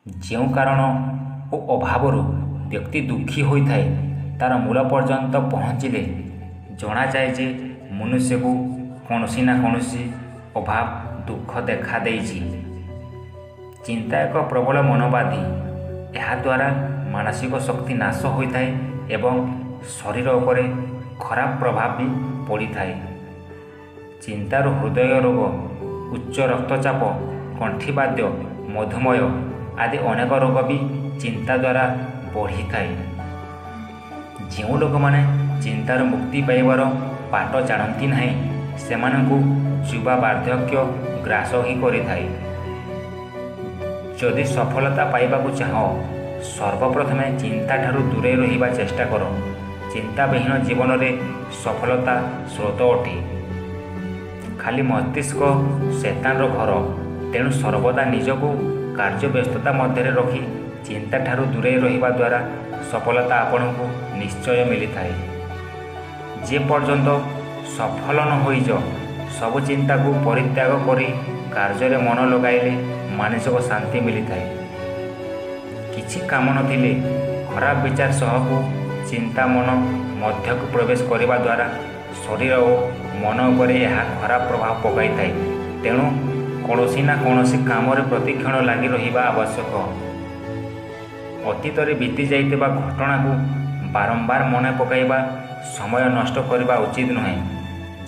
ଯେଉଁ କାରଣ ଓ ଅଭାବରୁ ବ୍ୟକ୍ତି ଦୁଃଖୀ ହୋଇଥାଏ, ତା'ର ମୂଳ ପର୍ଯ୍ୟନ୍ତ ପହଞ୍ଚିଲେ ଜଣାଯାଏ ଯେ ମନୁଷ୍ୟକୁ କୌଣସି ନା କୌଣସି ଅଭାବ ଦୁଃଖ ଦେଖାଦେଇଛି। ଚିନ୍ତା ଏକ ପ୍ରବଳ ମନୋବ୍ୟାଧି। ଏହାଦ୍ୱାରା ମାନସିକ ଶକ୍ତି ନାଶ ହୋଇଥାଏ ଏବଂ ଶରୀର ଉପରେ ଖରାପ ପ୍ରଭାବ ବି ପଡ଼ିଥାଏ। ଚିନ୍ତାରୁ ହୃଦୟ ରୋଗ, ଉଚ୍ଚ ରକ୍ତଚାପ, ଗଣ୍ଠିବାତ, ମଧୁମେହ ଆଦି ଅନେକ ରୋଗ ବି ଚିନ୍ତା ଦ୍ୱାରା ବଢ଼ିଥାଏ। ଯେଉଁ ଲୋକମାନେ ଚିନ୍ତାରୁ ମୁକ୍ତି ପାଇବାର ବାଟ ଜାଣନ୍ତି ନାହିଁ, ସେମାନଙ୍କୁ ଯୁବା ବାର୍ଦ୍ଧକ୍ୟ ଗ୍ରାସ ହିଁ କରିଥାଏ। ଯଦି ସଫଳତା ପାଇବାକୁ ଚାହଁ, ସର୍ବପ୍ରଥମେ ଚିନ୍ତାଠାରୁ ଦୂରେଇ ରହିବା ଚେଷ୍ଟା କର। ଚିନ୍ତାବିହୀନ ଜୀବନରେ ସଫଳତା ସ୍ରୋତ ଅଟେ। ଖାଲି ମସ୍ତିଷ୍କ ଶୈତାନର ଘର। ତେଣୁ ସର୍ବଦା ନିଜକୁ କାର୍ଯ୍ୟ ବ୍ୟସ୍ତତା ମଧ୍ୟରେ ରଖି ଚିନ୍ତାଠାରୁ ଦୂରେଇ ରହିବା ଦ୍ୱାରା ସଫଳତା ଆପଣଙ୍କୁ ନିଶ୍ଚୟ ମିଳିଥାଏ। ଯେ ପର୍ଯ୍ୟନ୍ତ ସଫଳ ନ ହୋଇଛ, ସବୁ ଚିନ୍ତାକୁ ପରିତ୍ୟାଗ କରି କାର୍ଯ୍ୟରେ ମନ ଲଗାଇଲେ ମାନସିକ ଶାନ୍ତି ମିଳିଥାଏ। କିଛି କାମ ନଥିଲେ ଖରାପ ବିଚାର ସହକୁ ଚିନ୍ତା ମନ ମଧ୍ୟକୁ ପ୍ରବେଶ କରିବା ଦ୍ୱାରା ଶରୀର ଓ ମନ ଉପରେ ଏହା ଖରାପ ପ୍ରଭାବ ପକାଇଥାଏ। ତେଣୁ କୌଣସି ନା କୌଣସି କାମରେ ପ୍ରତିକ୍ଷଣ ଲାଗି ରହିବା ଆବଶ୍ୟକ। ଅତୀତରେ ବିତି ଯାଇଥିବା ଘଟଣାକୁ ବାରମ୍ବାର ମନେ ପକାଇବା ସମୟ ନଷ୍ଟ କରିବା ଉଚିତ ନୁହେଁ।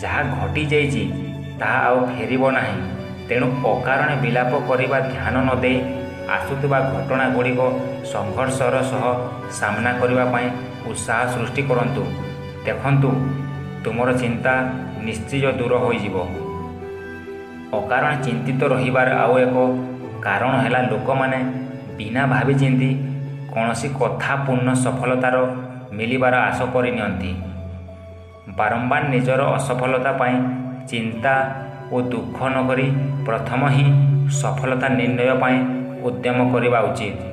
ଯାହା ଘଟିଯାଇଛି, ତାହା ଆଉ ଫେରିବ ନାହିଁ। ତେଣୁ ଅକାରଣେ ବିଳାପ କରିବା ଧ୍ୟାନ ନ ଦେଇ ଆସୁଥିବା ଘଟଣା ଗୁଡ଼ିକ ସଂଘର୍ଷର ସହ ସାମ୍ନା କରିବା ପାଇଁ ଉତ୍ସାହ ସୃଷ୍ଟି କରନ୍ତୁ। ଦେଖନ୍ତୁ, ତୁମର ଚିନ୍ତା ନିଶ୍ଚୟ ଦୂର ହୋଇଯିବ। ଅକାରଣେ ଚିନ୍ତିତ ରହିବାର ଆଉ ଏକ କାରଣ ହେଲା, ଲୋକମାନେ ବିନା ଭାବିଚିନ୍ତି କୌଣସି କଥା ପୂର୍ଣ୍ଣ ସଫଳତାର ମିଳିବାର ଆଶା କରିନିଅନ୍ତି। ବାରମ୍ବାର ନିଜର ଅସଫଳତା ପାଇଁ ଚିନ୍ତା ଓ ଦୁଃଖ ନକରି ପ୍ରଥମ ହିଁ ସଫଳତା ନିର୍ଣ୍ଣୟ ପାଇଁ ଉଦ୍ୟମ କରିବା ଉଚିତ।